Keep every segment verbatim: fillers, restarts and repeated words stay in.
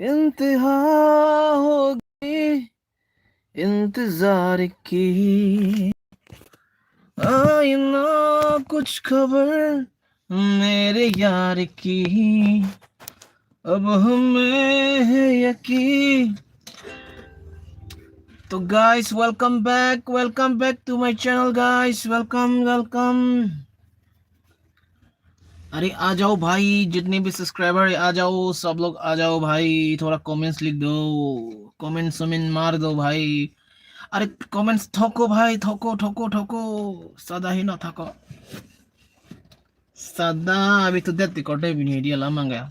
इंतहा होगी इंतजार की, आई ना कुछ खबर मेरे यार की, अब हमें है यकीन. तो guys, welcome back, welcome back to my channel, guys. Welcome, welcome. अरे आ जाओ भाई, जितने भी सब्सक्राइबर है, आ जाओ, सब लोग आ जाओ भाई, थोड़ा कमेंट्स लिख दो, कमेंट्स वमेंट मार दो भाई. अरे कमेंट्स ठोको भाई, ठोको, ठोको, ठोको. सदा ही ना थको. Stada, अभी तो देते कोटे भी नहीं दिया लामांगा.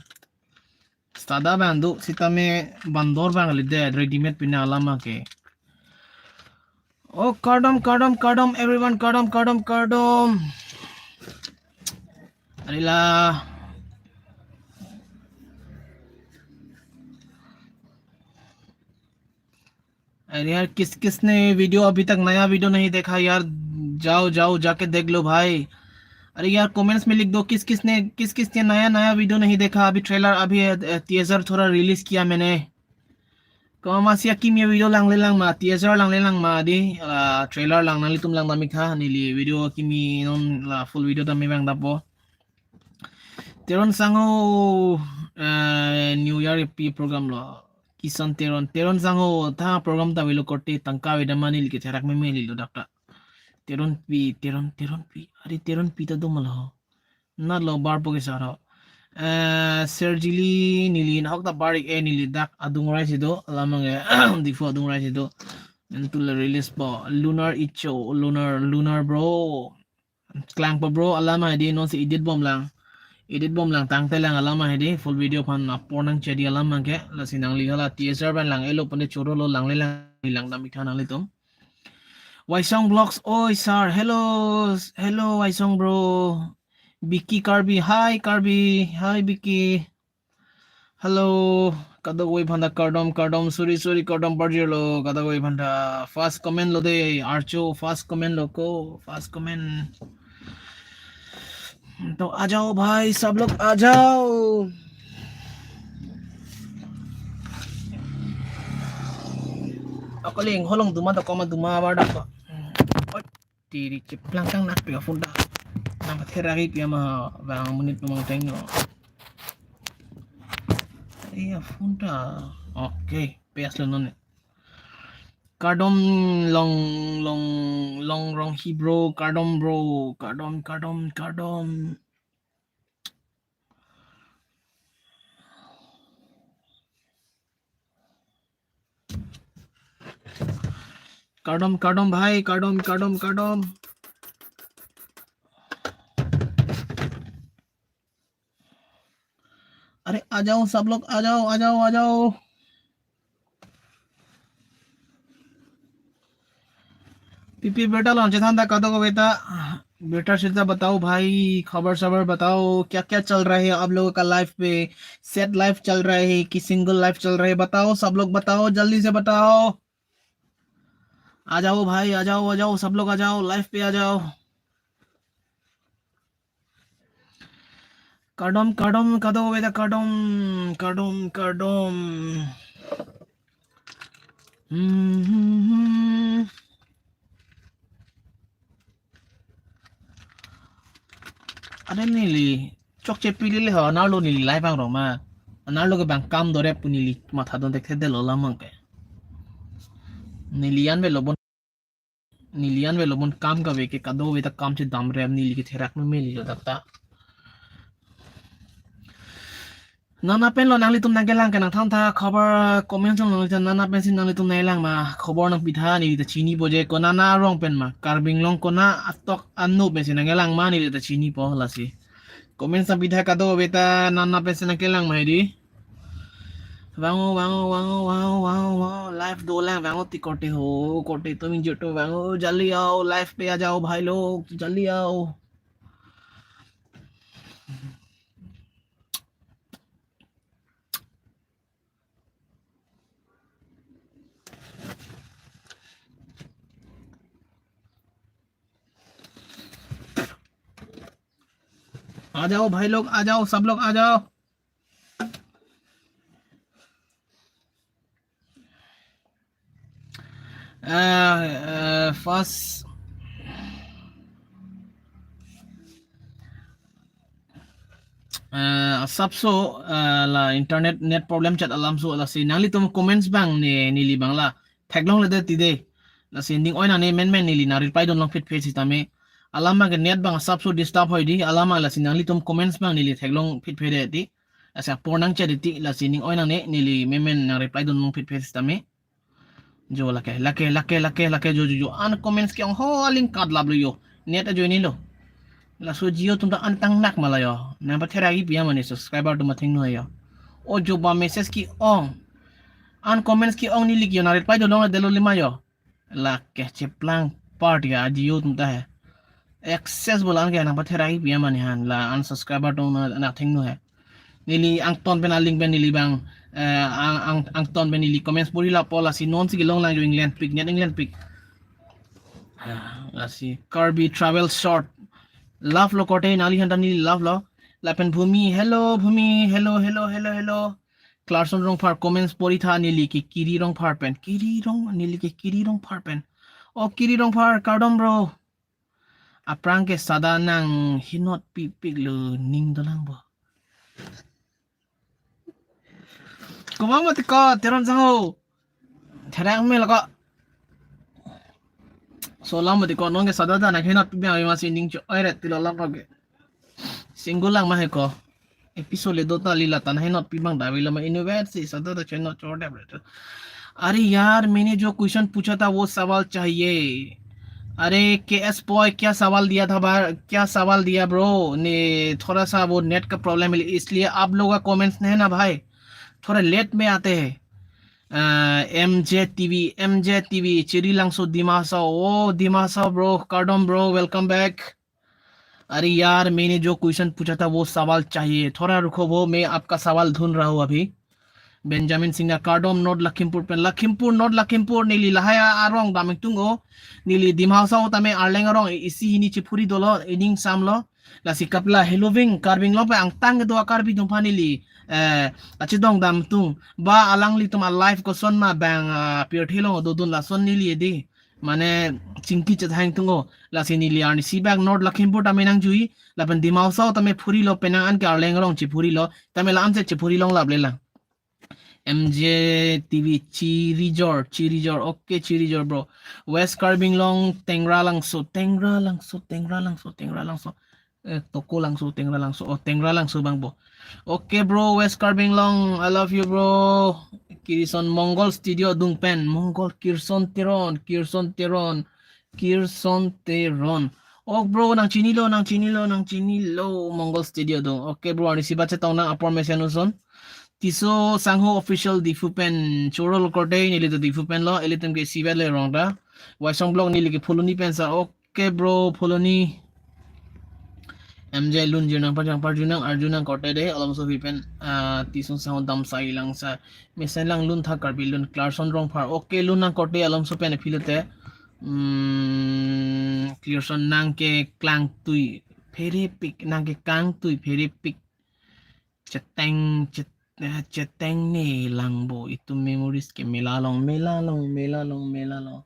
Stada bang do, sitame bandor bang le de, readymade pina lama ke. Oh, kardom, kardom, kardom, everyone, kardom, kardom, kardom. अरे ला. अरे यार, किस किसने वीडियो अभी तक नया वीडियो नहीं देखा यार, जाओ जाओ जाके देख लो भाई. अरे यार, कमेंट्स में लिख दो किस किसने, किस किसने नया नया वीडियो नहीं देखा. अभी ट्रेलर, अभी टीजर थोड़ा रिलीज किया मैंने. Kamasia kimi video langle lang ma, teaser langle lang ma di, la trailer lang nanglitum lang damik tha, neli video kimi non la full video dam vang dapo. Teron Sangho, eh, New Year pi program lo. Kisan Teron, Teron Sangho, ta program ta avelo korte, tangka avedam ma neli ke therak meme lilo dak ta. Teronpi, Teron, Teronpi. Are Teronpi ta do ma lo. Nat lo bar po ke sar ho. Eh, Sergili neli nahok ta bar ik e, neli dak adung rai si do, alamang e, Diphu adung rai si do. Entu le release po, Lunar Icho, Lunar, Lunar bro. Klang po bro, alam hai di, non si edit bom lang. Edit bom lang, tangte lang alam hai di, full video aphan apor nangchedi alam abang ke, lasi nangli hala teaser pen lang, elo pon de choro lo, langle lang, lang dam ik tha nanglitum. Waisong Vlogs, oi sir, hello, hello Waisong bro. Vicky Karbi, hi Karbi, hi Vicky. Hello, kadokave aphan ta kardom, kardom, sorry, sorry, kardom parjir lo, kadokave aphan ta. First comment lo de, Archo, first comment lo ko, first comment. तो आ जाओ भाई, सब लोग आ जाओ. Ako ling holong duma to koma duma abar dak ko. Tiri cheplang tang nak pia phone ta. Nang therak ik pia ma bang monit pemang teng no. Iya phone ta. Okay, pes lo non. Kardom long long long rong hi bro, kardom bro, kardom kardom kardom. Kardom, kardom bhai, kardom, kardom, kardom. अरे आ जाओ सब लोग, आ जाओ, आ जाओ, आ जाओ. पीपी बेटा लॉन्च था, कदो को बेटा. बेटा सीधा बताओ भाई, खबर सबर बताओ, क्या क्या चल रहा है आप लोगों का लाइफ पे? सेट लाइफ चल रहा है कि सिंगल लाइफ चल रहा है? बताओ, सब लोग बताओ, जल्दी से बताओ. आ जाओ भाई, आ जाओ, आ जाओ, सब लोग आ जाओ, लाइफ पे आ जाओ. Kardom, kardom, kado beda kardom, kardom, kardom. Hmm, hmm, hmm. Ada neli chokche pili le ho, anerlo neli live ang roma. Anerlo ke bang kam dorep pu neli matha don thekthedetlo lamang ke. Neli an velo bon, neli an velo bon kam kave ke, kado beda kam chedam rem, neli ke therak meme lilo dak ta. Nana pen lo nanglitum nangkelang ke nangthan tha, khobor comment song nanglitum nana pen si nanglitum nanglang ma, khobor nangpi tha, neli ta chinipo je konana arong pen ma, Karbi Anglong kona atok anu pen si nangkelang ma, neli ta chinipo lasi. Comment nangpi tha kado beta, nana pen si nangkelang ma hedi. Vang o, vang o, vang o, vang o, vang o, vang o, live dolang, vang o ti korte ho, korte tum injut to, vang o, jaldi aao, live pe aa jao bhai log, jaldi aao. आ जाओ भाई लोग, आ जाओ, सब लोग आ जाओ. Ah, ah, first, ah, asapso, ah, la internet net problem chat alamso, lasi nanglitum comments abang ne neli abang la theklongledet ti dei. Lasi ning oi nangne menmen neli nang reply dun long phit phit sitame. Alam abang ke net abang asapso disturb hoi dei, alam abang lasi nanglitum comments abang neli theklong phit phit det ti. Lasi apor nang chat det ti, lasi ning oi nangne neli menmen nang reply dun long phit phit sitame. Jo lake, lake, lake, lake, lake, jo, jo, jo. An comments ke-ong ho aling kat laplo jo. Net ajoine lo. Laso Jio atum ta an tang nak ma la jo. Nang patheraki pi-a mane subscriber atum athengno jo. O jo ba message ke-ong. An comments ke-ong neli ke jo nang reply dun longledetlo lima jo. Lake cheplang part ya Jio atum ta he. Access bola an ke nang patheraki pi-a mane han la an subscriber atum na, nang athengno he. Neli angton pen aling pen neli abang, eh, ang, ang, angton pen neli comments pori lapo, lasi non si kelong lang jo England pik, net England pik. Ah, lasi Karbi travel short. Love lo korte nangli hanta neli love lo. Lapen Bhumi, hello Bhumi, hello, hello, hello, hello. Clarkson Rongphar comments pori tha neli ke Kiri Rongphar pen. Kiri Rong, neli ke Kiri Rongphar pen. O Kiri Rongphar, kardom bro. Aphrang ke sada nang hinot pipik lo ning dolang bo. Komat mati ko Teron sangho. Therang me lo ko. So lam mati ko non ke sada ta nang hinot pipik abang masi ning cho. Oi ret tilo lam ke. Single lang ma he ko. Episode le do ta lila tan hinot pibang davi lama university sada ta cheno chor dep re. अरे यार, मैंने जो क्वेश्चन पूछा था वो सवाल चाहिए। अरे केएस बॉय, क्या सवाल दिया था बार, क्या सवाल दिया ब्रो ने? थोड़ा सा वो नेट का प्रॉब्लम है, इसलिए आप लोगों का कमेंट्स नहीं है ना भाई, थोड़ा लेट में आते हैं। M J TV, M J TV, चिरी लांगसो दिमासा, ओ दिमासा ब्रो, कार्डम ब्रो, वेलकम बैक। अरे यार, मैंने जो क्वेश्चन पूछा था वो सवाल चाहिए, थोड़ा रुको वो, मैं आपका सवाल ढूंढ रहा हूँ अभी। Benjamin Singh na kardom North Lakhimpur pen, Lakhimpur, North Lakhimpur, neli lahai arong daming tungo, neli Dima Hasao tame Arleng arong isi hini chephuri dolo, ining samlo, lasi kapla heloving Karbi Anglong pen angtang kedo a Karbi atum aphan neli, eh, achedong damtung, ba alanglitum a life koson ma bang, ah, pirthe along dodun lason neli edi. Mane chingki chethang tungo, lasi neli arnisi bak North Lakhimpur tame nangjui, lapen Dima Hasao tame phurilo, penang an ke Arleng arong chephurilo, tame la an se chephuri long lap le lang. M J T V Chirijor, Chirijor, okay Chirijor bro. West Karbi Anglong, Tengra Langso, Tengra Langso, Tengra Langso, Tengra Langso. Eh, Toko Langso, Tengra Langso. Oh, Tengra Langso bang bo. Okay bro, West Karbi Anglong, I love you bro. Kirson Mongol Studio adung pen, Mongol Kirson Teron, Kirson Teron, Kirson Teron. Oh bro, nang chinilo, nang chinilo, nang chinilo, Mongol Studio adung. Okay bro, arnisi ba chetong nang apor mesen uson. Tisso Sangho Official Diphu pen choro lo korte, neli to Diphu pen lo, ilitum ke isivet le rong ta. Waisong Blog neli ke Phuloni pen sa. Okay bro, Phuloni. M J lun jir nang pajang parju nang arju nang korte de, alomso aphi pen, ah, Tisso Sangho damsai lang sa. Mesen lang lun tha Karbi lun Clarkson Rongphar. Okay, lun nang korte alomso pen aphi lote. Hmm, Clarkson nang ke klangtui pherepik, nang ke kangtui pherepik. Cheteng, chet-, eh, cheteng ne lang bo, itum memories ke mela long, mela long, mela long, mela long.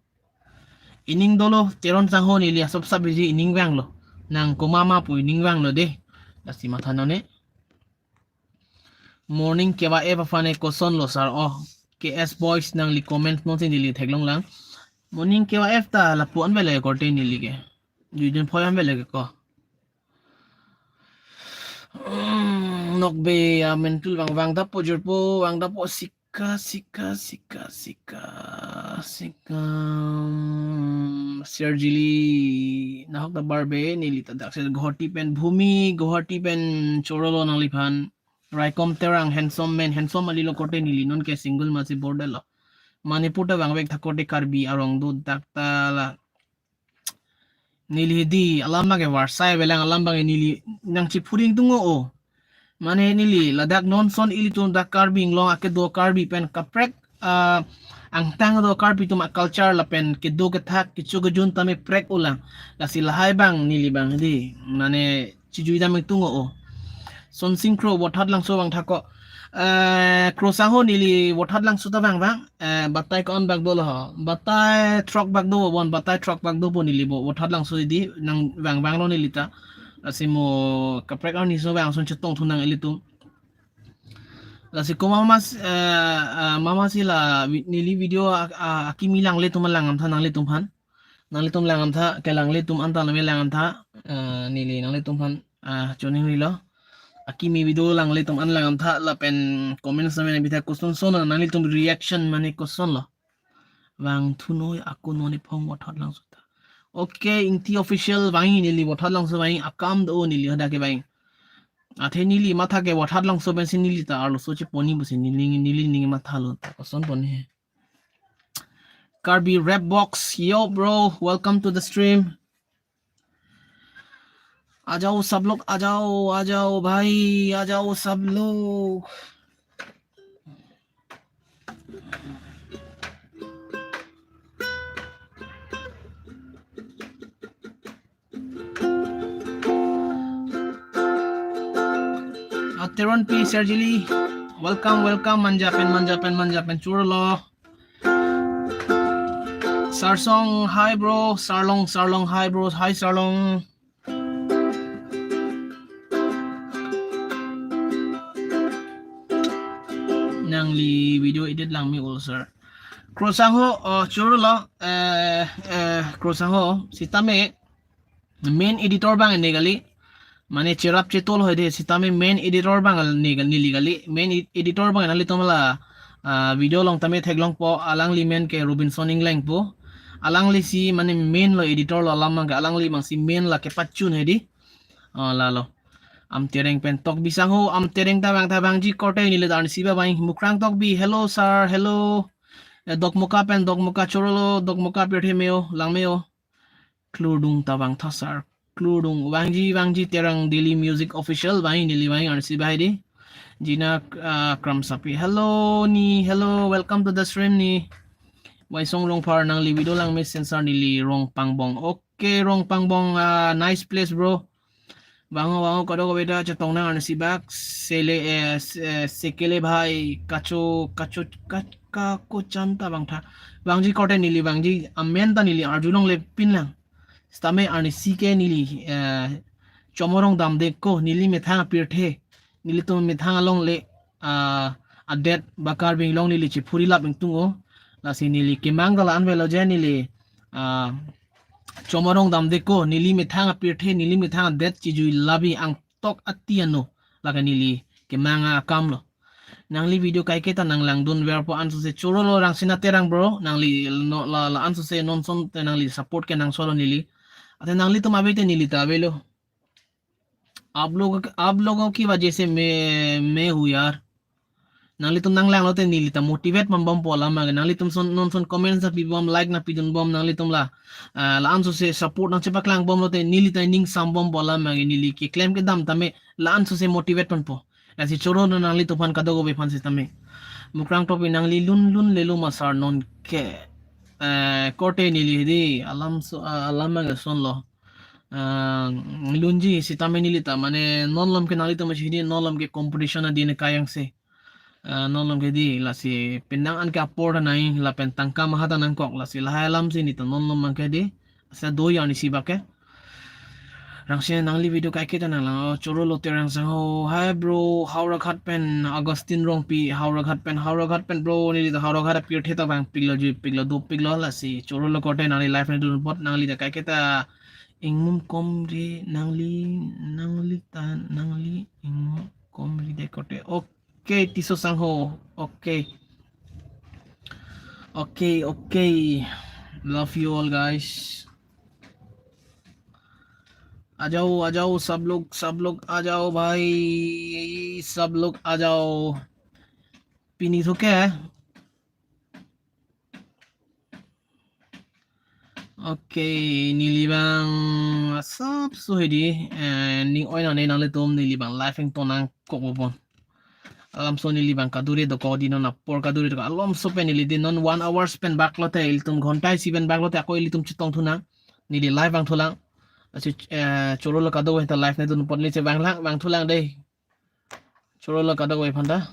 Ining dolo, Teron Sangho neli asop sap biji ining vanglo. Nang komat ma pu ining vanglo de. Lasi matha non ne. Morning K Y F aphan ke koson lo sir. Oh, K S Boys nangli comment non si neli theklong lang. Morning K Y F ta lapu an bele korte neli ke. Jujun phoi an bele ke ko. Mm, nok be amen tul vang vang dapo jirpo, vang dapo sika, sika, sika, sika, sika. Mm, Sergili, nahok ta bar be, neli ta dak se Guwahati pen Bhumi, Guwahati pen choro lo nangliphan. Raikom Terang, handsome man, handsome ali lo korte neli, non ke single masi border lo. Manipur ta vang vek tha korte Karbi arong do dak ta la. Neli di alam abang ke varsai velang alam abang neli nang chiphuring tungo o. Mane neli ladak non son ilitum dak Karbi Anglong akedo Karbi pen kaprek, ah, angtang do Karbi atum a culture lapen kedo kethak kecho kejun tame prek ulang. Lasi lahai abang neli abang di. Mane chijui daming tungo o. Son Singkro Vothatlangso vang tha ko. Eh, Krosangho neli Vothatlangso ta vangvang. Eh, batai ko-an bak dolo ho. Batai throk bak do bon, batai throk bak do bon neli bo Vothatlangso di nang vangvanglo neli ta. Lasi mo kaprek arni so vang ason chetongthu nang ilitum. Lasi komat mas, eh, eh, mama si la vi-, neli video a, a, akimi langle atum lang damtha nanglitum aphan. Nanglitum lang damtha, kelangle atum anta name lang damtha, eh, neli nanglitum aphan, ah, choningrilo. Akimi video langle atum an lang damtha, lapen comment section abitha koson son nanglitum reaction mane koson lo. Vangthu noi ako non ephong Vothatlangso ta. Okay, Ingti Official vangji neli Vothatlangso vangji akam do neli hadak ke vangji. Athe neli matha ke Vothatlangso pensi neli ta arloso chepon-i pusi neli neli ning mathalo ta koson pon he. Karbi Rap Box, yo bro, welcome to the stream. आ जाओ सब लोग, आ जाओ, आ जाओ भाई, आ जाओ सब लोग। Ateron P Sergili, welcome, welcome, manja pen, manja pen, manja pen, churlo. Sarsong, hi bro, Sarlong, Sarlong, hi bro, hi Sarlong. Nangli video edit lang me ul sir. Krosangho, oh, churlo, eh, eh, Krosangho, sitame main editor abang ne kali, mane cherap chetol hoi de, sitame main editor abang ne kali, neli kali, main ed-, editor abang nanglitum la, ah, video along tame theklongpo, alangli men ke Robinson Ingleng pu, alangli si mane main lo editor lo alam abang ke, alangli abang si main la kepachun hedi, oh, lalo. Amtereng pen Tokbi Sangho, Amtereng ta vang ta vangji korte neli ta arnisi ba vang, Mukrang Tokbi, hello sir, hello. Eh, Dokmoka pen Dokmoka churlo, Dokmoka pirthe me-o, lang me-o. Klurdung ta vangtha sir. Klurdung vangji, vangji Terang Daily Music Official vangji neli vangji arnisi ba hedi. Jina, ah, Kramsapi. Hello ni, hello, welcome to the stream ni. Waisong Rongphar nangli video lang me sensor neli Rongpangbong. Okay, Rongpangbong, ah, nice place bro. Vangho, vangho, kadokave ta chetong nang arnisi bak, sele, eh, se-, eh, sekele bhai, kacho, kacho, ka-, kako chan ta vangtha. Vangji korte neli vangji, amen ta neli arjulongle pinlang. Sitame arnisi ke neli, eh, chomorong damde ko, neli methang apirthe, nelitum methang alongle, ah, adet bakar binglong neli chephuri lap ingtung o. Lasi neli kemang ta la-an velo je neli, ah, chomorong damde ko, neli methang apirthe, neli methang adet chijui labi angtok ati ano, lake neli kemang akam lo. Nangli video kaike ta nang langdun verpo ansose churlo Rangsina Terang bro, nangli no, la, la ansose non son te nangli support ke nangsolo neli. Ate nanglitum ave te neli ta avelo. आप लोग, आप लोगों की वजह से मैं, मैं हूँ यार। Nanglitum nang langlo te neli ta motivate man bompo alam abang ke. Nanglitum son, non son comments ta pibom, like ta pidunbom, nanglitum la, ah, la ansose support nangchepaklang bomlo te neli ta ning sam bompo alam abang ke, neli keklem kedam tame la ansose motivate manpo. Lasi churlo nanglitum aphan kadokave aphan sitame. Mukrang Tokbi nangli lun lun lelo ma sir non ke. Eh, korte neli hedi alam so, ah, alam abang ke sonlo. Ah, lunji sitame neli ta mane non malom ke nanglitum si hedi non malom ke competition adin kayang se. Ah, non malom ke di lasi penang an ke apor ta nai lapen tangka maha ta nangkok, lasi lahai alam si neli ta non malom abang ke di. Asa do arnisi bak ke. Rangsina nangli video kaike ta nang lang. Oh, churlo Terang Sangho. Hi bro, Howraghat pen Augustine Rongpi, Howraghat pen, Howraghat pen bro, neli ta Howraghat apirthe ta vangpiklo, juipiklo, dopiklo, lasi churlo korte nangli live nangdun apot nangli ta kaike ta ingmum komri, nangli, nangli ta, nangli ingmum komri de korte. Okay, Tiso Sangho. Okay. Okay, okay. Love you all, guys. आ जाओ, आ जाओ, सब लोग, सब लोग आ जाओ भाई, सब लोग आ जाओ। Pini so ke? Okay, neli abang asap so hedi, eh, ning oi nangne nanglitum neli abang live ington nangkok bo pon. Alam so neli abang kadure dokok di non apor kadure dokok. Alom so pen neli di non one hours pen baklo te ilitum ghonta isi pen baklo te ako ilitum chetongthu nang. Neli live vangthulang. Lasi, eh, churlo kadokave ta live nangdun apot neli che vanglang, vangthulang dei. Churlo kadokave aphan ta.